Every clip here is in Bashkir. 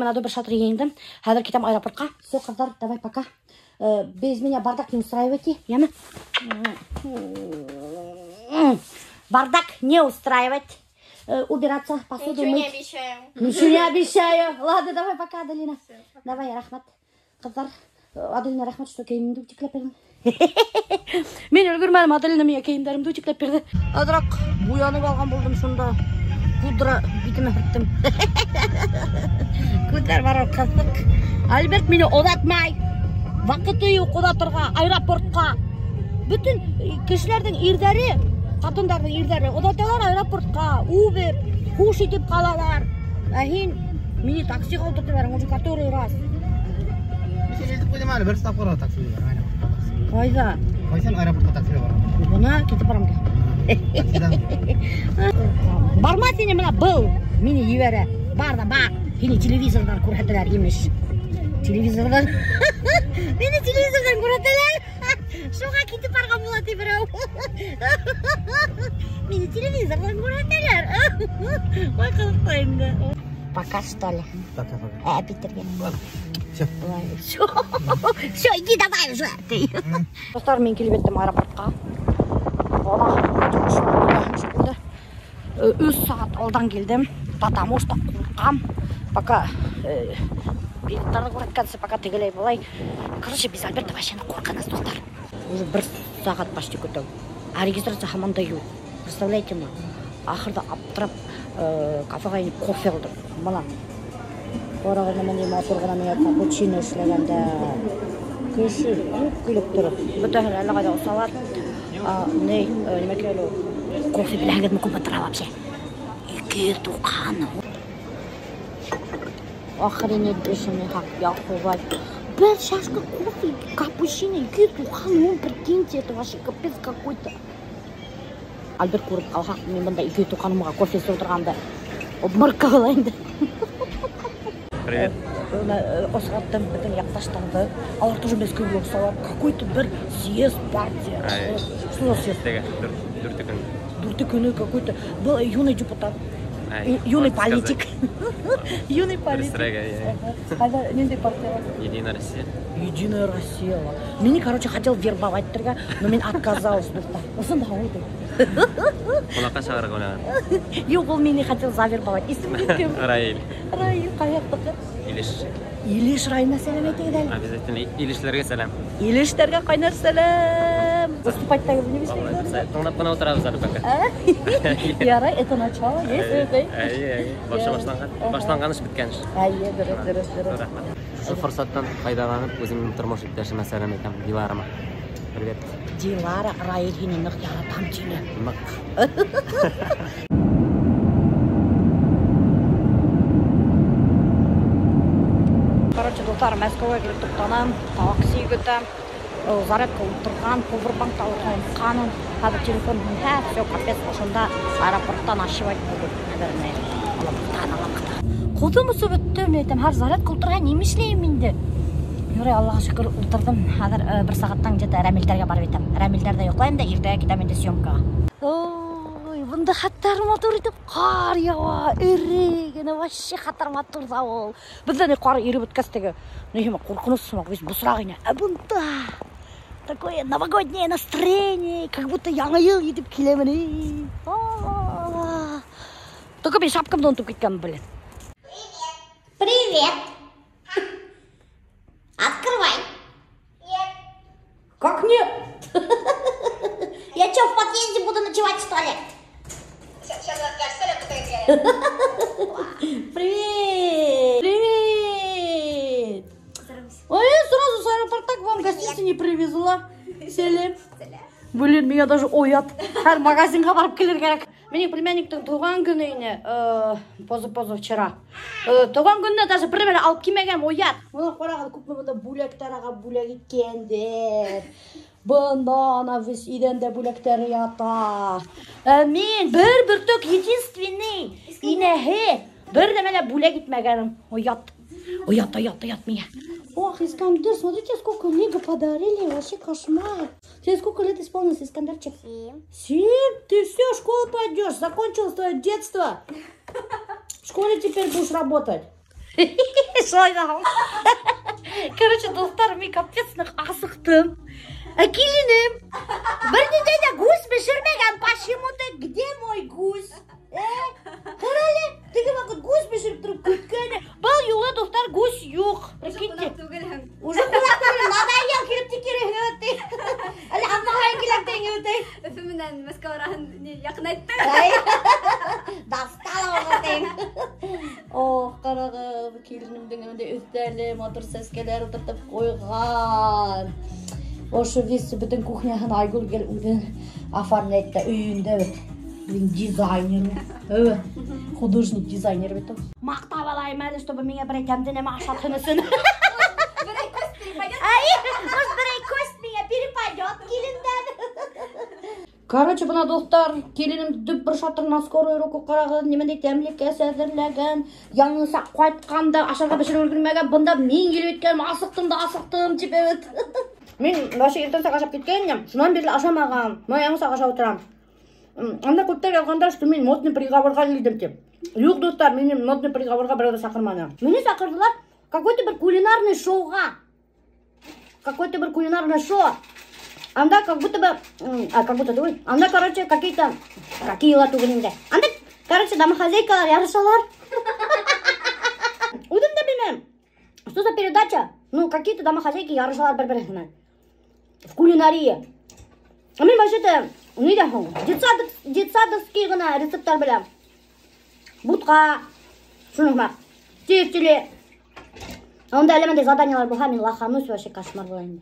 Мин бер шатыр йыйындым. Хәҙер китәм аэропортҡа. Все, ҡыҙҙар, давай пока. Без меня бардак не устраивайте. Яна. Бардак не устраивать. Убираться, посуду Ничего мыть. не обещаю. Ничего не обещаю. Ладно, давай пока, Аделина. Всё, пока. Давай, рәхмәт. Ҡыҙҙар, Аделина, рәхмәт, что кейемемде үтекләп бирҙең. Мин өлгөрмәнем, Аделина миңә кейемдәремде үтекләп бирҙе. Аҙыраҡ буянып алған булдым шунда. Пудра битемә һөрттөм. Күҙҙәр барыр ҡыҫыҡ. Альберт мине оҙатмай. Ваҡыты юҡ оҙатырға, аэропортҡа. Бөтөн кешеләрҙең ирҙәре, ҡатындарҙың ирҙәре оҙаталар аэропортҡа, Uber, хуш итеп ҡалалар. Ә һин мине таксиға ултыртып ебәрҙең, уже который раз. Мин илтеп ҡуйҙым әле, бер тапҡыр таксиға барам. Ҡайҙа? Ҡайҙан аэропортҡа таксиға барам? Бына китеп барам. Таксиҙан. Барма һине бына был мине ебәрә. Бар ҙа бар. Һине телевизорҙан күрһәтәләр имеш. Телевизорҙан. Мине телевизорҙан күрһәтәләр. Шуға китеп барған була ти берәү. Мине телевизорҙан күрһәтәләр. Ой, ҡыҙыҡ инде. Пока, что ли? Пока, пока. Питергә. Всё. Всё. Всё, иди давай уже. Ты. Дуҫтар, мин килеп еттем аэропортҡа. Өс сәғәт алдан килдем, потому что ҡурҡам. Пока билеттарҙы күрһәткәнсе, пока тегеләй былай. Короче, без Альберта вообще ҡурҡыныс, дуҫтар. Уже бер сәғәт почти көтәм. А регистрация һаман да юҡ. Представляете ме? Ахырҙа аптырап, кафеға инеп кофе алдым. Бына. Ҡарағыҙ, нәмә матур ғына миңә капучино эшләгәндә. Кеше күп килеп тора. Бөтәһе лә әллә ҡайҙа осалар. Нимә килә ул? Кофе беләһегеҙме күпме тора вообще? 290. Охренеть, бешеный хак, яхувай. Бер чашка кофе, капучино, 290, прикиньте, это вообще капец какой-то. Альберт күреп ҡалһа, мин бында 290-ға кофе эсеп ултырғанды. Обморокка ҡала инде. Привет. Осраттым бөтөн яҡташтарҙы. Алар тоже Мәскәүгә осалар. Какой-то бер съезд партия. Ай. Что за съезд? Теге, дүрте көн. Дүрте көнө какой-то. Был юный депутат. Ай, Юный можно политик. сказать. Юный политик. Быстрее, я. Ҡайҙа, ниндәй партия? Единая Россия. Единая Россия. Мине, короче, хотел вербовать итергә, но мин отказалась, дуҫтар. Ошонда ауырҙы. Ҡунаҡҡа сығырға уйлаған. Юҡ, ул мине хотел завербовать. Исеме кем? Раиль. Раиль, ҡаяҡтыҡы? Илеш. Илеш районына сәләм әйтегеҙ әле. Обязательно Илешләргә сәләм. Илештәргә ҡайнар сәләм. Выступать так не выступать. Тыңлап ҡына ултырабыҙ әле пока. Ярай, это начало, есть это. Әйе, әйе. Башы башланған. Башланған эш бөткән эш. Әйе, дөрөҫ, дөрөҫ, дөрөҫ. Рәхмәт. Шул форсаттан файҙаланып, үҙемдең тормош иптәшемә сәләм әйтәм, Диларама. Привет. Дилара, Раиль һине ныҡ яратам тине. Ныҡ. Короче, дуҫтар, Мәскәүгә килеп туҡтаным, такси көтәм. Зарядка ултырған, повербанкта алырға онотҡанмын. Хәҙер телефон һүнһә, всё, капец, ошонда аэропорттан ашивать буду, наверное. Алабуҡтан, алабуҡтан. Ҡулым осоп бөттө, мин әйтәм, хәҙер зарядка ултырған нимә эшләйем инде? Ярай, Аллаға шөкөр, ултырҙым. Хәҙер бер сәғәттән где-то Рәмилдәргә барып етәм. Рәмилдәрҙә йоҡлайым да, иртәгә китәм инде съемкаға. Ой, бында хаттар матур итеп ҡар яуа, эре генә, вообще хаттар матур ҙа ул. Беҙҙә ни ҡар иреп бөткәс теге, ни һимә ҡурҡыныс һымаҡ, весь бысраҡ ине. Ә бында такое новогоднее настроение, как будто яңы йыл етеп киләмен. Только мин шапкамды онотоп киткәнмен, блин. Привет. Открывай. Нет. Как нет? Я чё, в подъезде буду ночевать, что ли? Привет! Привет! Ой, я сразу с аэропорта к вам гостиницу не привезла. Сәлем. Блин, меня даже оят. Һәр магазинға барып килер кәрәк. Минең племянниктың тыуған көнө ине, поза-позавчера. Тыуған көнөнә даже бер нәмә алып килмәгән, оят. Бына ҡарағыҙ, күпме бында бүләктәр аға бүләк иткәндәр. Бында ана весь иҙәндә бүләктәр ята. Мин бер бөртөк единственный инәһе бер нәмә лә бүләк итмәгәнем. Оят. Оят, оят, оят миңә. Ох, Искандер, смотрите, сколько лего подарили, вообще кошмар. Тебе сколько лет исполнилось, Искандерчик? 7. 7? Ты все, в школу пойдешь, закончилось твое детство. В школе теперь будешь работать. Шулай ҙа. Короче, дуҫтар, мин капец ныҡ асыҡтым. Ә киленем бер ниндәй ҙә гусь бешермәгән. Почему-то где мой гусь? Ҡара әле, теге ваҡыт гусь бешереп тороп көткән. Был юлы, дуҫтар, гусь юҡ. Прикиньте. Уже ҡунаҡ түгел, надоел килеп тикерәһең. Әле аҙна һайын киләм тиң. Өфө менән Мәскәү араһын яҡынайтты. Достала уға тиң. Ох, ҡарағыҙ, киленемдең ундай өҫтәле, матур сәскәләр ултыртып ҡуйған. Ошо весь бөтөн кухняһын Айгөл гел үҙе оформлять итә, өйөндә бит. Блин, дизайнер. Художник, дизайнер бит ул. Маҡтап алайым әле, чтобы миңә берәй тәмле нәмә ашатһын өсөн. Берәй кость перепадет. Ай, может, берәй кость миңә перепадет килендән. Короче, бына, дуҫтар, киленем дөп бер шатыр на скорую руку ҡарағыҙ, нимәндәй тәмлекәс әҙерләгән. Яңысаҡ ҡайтҡанда ашарға бешереп өлгөрмәгән, бында мин килеп еткәнем, асыҡтым да асыҡтым тип бит. Мин вообще иртәнсәк ашап киткәйнем, шунан бирле ашамаған. Мына яңысаҡ ашап ултырам. Анда күптәр яҙғандар, что мин модный приговорға килдем тип. Юҡ, дуҫтар, мине модный приговорға берәү ҙә саҡырманы. Мине саҡырҙылар какой-то бер кулинарный шоуға. Какой-то бер кулинарный шоу. Анда как будто бы, как будто түгел, анда, короче, какие-то, какие ла түгел инде. Анда, короче, домохозяйкалар ярышалар. Үҙем дә белмәйем. Что за передача? Ну, какие-то домохозяйки ярышалар бер-береһе менән. В кулинарии. А мин вообще-то, ни ҙә һуң? Детсадовский ғына рецепттар беләм. Бутҡа, шуның һымаҡ, тефтели. Унда әллә ниндәй заданиялар булһа, мин лоханусь, вообще кошмар була инде.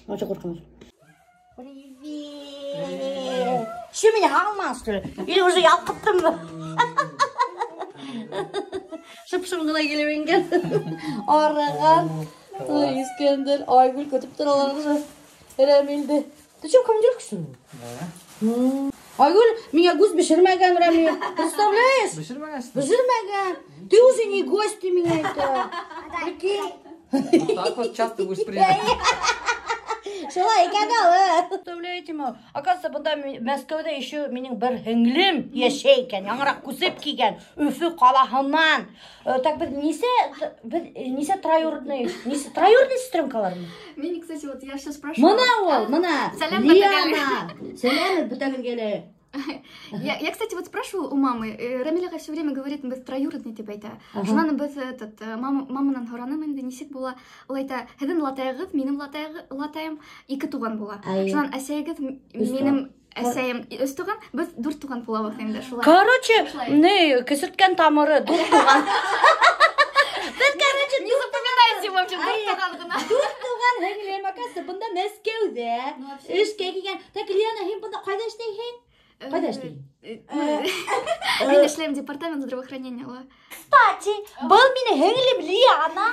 Вообще ҡурҡыныс. Привет! Что, меня һағынманың, что ли? Или уже ялҡыттыңмы? Шып-шым ғына килеп ингән. Арыған. Ой, Искәндәр, Айгөл көтөп торалар уже. Рәмилде. Ты что, командировка, что ли? Да. Айгөл, миңә гусь бешермәгән, Рәмил. Представляешь? Бешермәгән? Бешермәгән. Ты уже не гость, ты меня это. Прикинь. Вот так вот часто будешь приезжать. Шулай икән ул. Представляете ме? Оказывается, бында Мәскәүҙә еще минең бер һеңлем йәшәй икән, яңыраҡ күсеп килгән Өфө ҡалаһынан. Так беҙ нисә троюродный, нисә троюродный сестренкалармы? Мин, кстати, вот я все спрашивала. Мына ул, мына. Сәләм, Лиана. Сәләм, бөтәгеҙгә лә. Я, кстати, вот спрашивала у мамы, Рамиля все время говорит, беҙ троюродный тип әйтә. Шунан беҙ этот, маманан һораным инде, нисек була. Ул әйтә, һеҙҙең латайығыҙ, минең латайым ике туған була. Шунан әсәйегеҙ, минең әсәйем өс туған, беҙ дүрт туған булабыҙ инде шулай. Короче, не, кесерткән тамыры дүрт туған. Беҙ, короче, не запоминайте, в общем, дүрт туған ғына. Дүрт туған һеңлем, оказывается, бында Мәскәүҙә эшкә килгән. Так, Лиана, һин бында ҡайҙа эшләйһең? Ҡайҙа эшләйһең? Мин эшләйем департамент здравоохранения. Кстати, был минең һеңлем Лиана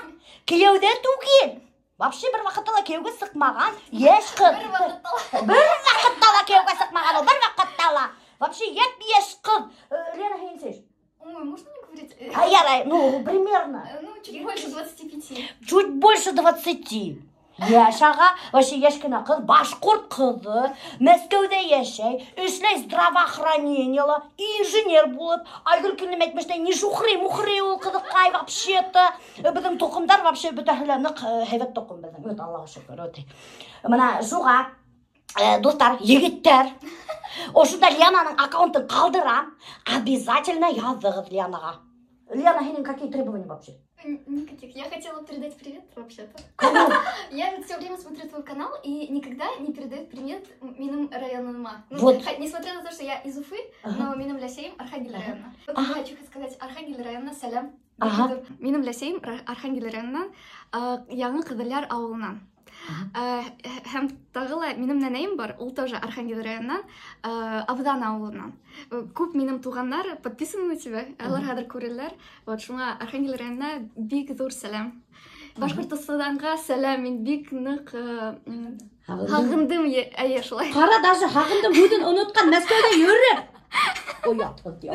кейәүҙә түгел. Вообще бер ваҡытта ла кейәүгә сыҡмаған йәш ҡыҙ. Бер ваҡытта ла кейәүгә сыҡмаған ул, бер ваҡытта ла. Вообще йәп-йәш ҡыҙ. Лена, һин нисә йәш? Ой, можно не говорить? А я, ну, примерно. Ну, чуть больше 25. Чуть больше 20. Йәш аға, вообще йәш кенә ҡыҙ, башҡорт ҡыҙы, Мәскәүҙә йәшәй, эшләй здравоохранениела, инженер булып, Айгөл киленем әйтмештәй, не шухрый-мухрый ул ҡыҙыҡай вообще-то. Беҙҙең тоҡомдар вообще бөтәһе лә ныҡ һәйбәт тоҡом беҙҙең. Өт, Аллаға шөкөр, өт. Мына шуға, дуҫтар, егеттәр, ошонда Лиананың аккаунтын ҡалдырам, обязательно яҙығыҙ Лианаға. Лиана, һинең какие требования вообще? Никаких. Я хотела передать привет вообще-то. Кому? Я ведь все время смотрю твой канал и никогда не передают привет минең районыма. Ну, вот. Несмотря на то, что я из Уфы, но минең өләсәйем Архангель районына. Вот я хочу сказать Архангель районына сәләм. Минең өләсәйем Архангель районынан, Яңы Ҡыҙылъяр ауылынан. Һәм тағы ла минең нәнәйем бар, ул тоже Архангель районынан, Абҙан ауылынан. Күп минең туғандар подписаны на тебя, алар хәҙер күрәләр. Вот шуңа Архангель районына бик ҙур сәләм. Башҡортостанға сәләм, мин бик ныҡ һағындым, әйе, шулай. Ҡара, даже һағындым һүҙен онотҡан, Мәскәүҙә йөрөп. Оятһыҙ тип.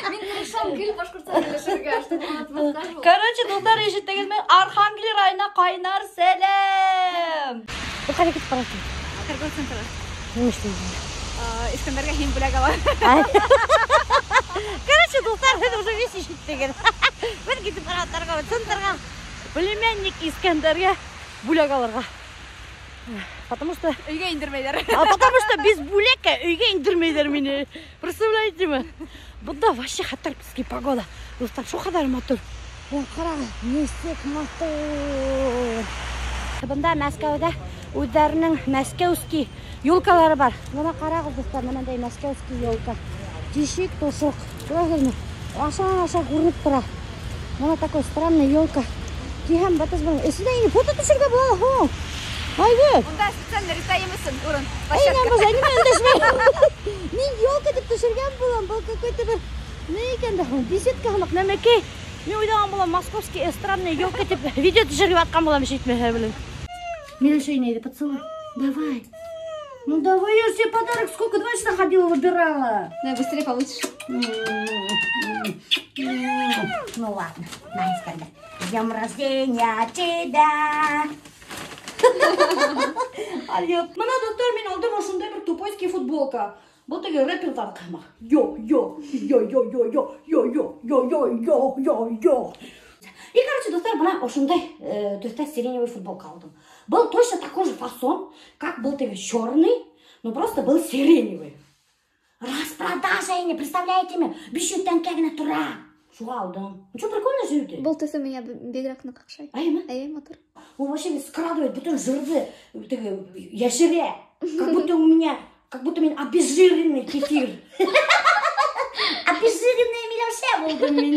Мин тырышам гел башҡортса һөйләшергә, чтобы онотмаҫҡа шул. Короче, дуҫтар, ишеттегеҙме? Архангель районына ҡайнар сәләм. Был ҡайҙа китеп бараһың? Торговый центрға. Нимә эшләйһең? Искәндәргә һин бүләк алам. Короче, дуҫтар, һеҙ уже весь ишеттегеҙ. Беҙ китеп бара торговый центрға племянник Искәндәргә бүләк алырға. Потому что Өйгә индермәйҙәр. А потому что без бүләккә өйгә индермәйҙәр мине. Представляете ме? Бында вообще хәтәрский погода. Дуҫтар, шул ҡәҙәр матур. Бына ҡарағыҙ, нисек матур. Бында Мәскәүҙә үҙҙәренең мәскәүский елкалары бар. Бына ҡарағыҙ, дуҫтар, мынандай мәскәүский елка. Тишек тошоҡ. Күрәһегеҙме? Ашанан аша күренеп тора. Бына такой странный елка. Тиһәм, батас бының эсенә инеп фото төшөргә була һуң. Айгөл. Унда специально Ритайым өсөн урын. Эй, Площадка. нимә өндәшмәй? Мин елка тип төшөргән булам. Был какой-то бер ни икән дә һуң? Беседка һымаҡ нәмәкәй. Мин уйлаған булам, московский странный елка тип видео төшөрөп ятҡан булам ишетмәһә белем. Миләүшә инәйҙе поцелуй. Давай. Ну давай, я же тебе подарок сколько, 2 часа ходила, выбирала. Давай быстрее получишь. Ну ладно, на, Искандер. С днем рождения тебя! Алло. Бына, дуҫтар, мин алдым ошондай бер тупойский футболка. Был теге рэперҙар һымаҡ. Йо, йо, йо, йо, йо, йо, йо, йо, йо, йо, йо, йо, йо. И, короче, дуҫтар, бына ошондай төҫтә сиреневый футболка алдым. Был точно такой же фасон, как был теге черный, но просто был сиреневый. Распродажа, не представляете ме? 500 тәңкә генә тора. Шуға алдым. Ну что, прикольно же это? Был төҫө миңә бигерәк ныҡ оҡшай. Әйеме? Эйе, матур. Он вообще скрадывает бөтөн жирҙы, теге йәшерә. Как будто у меня, как будто мин обезжиренный кефир. Обезжиренный Миләүшә булдым мин.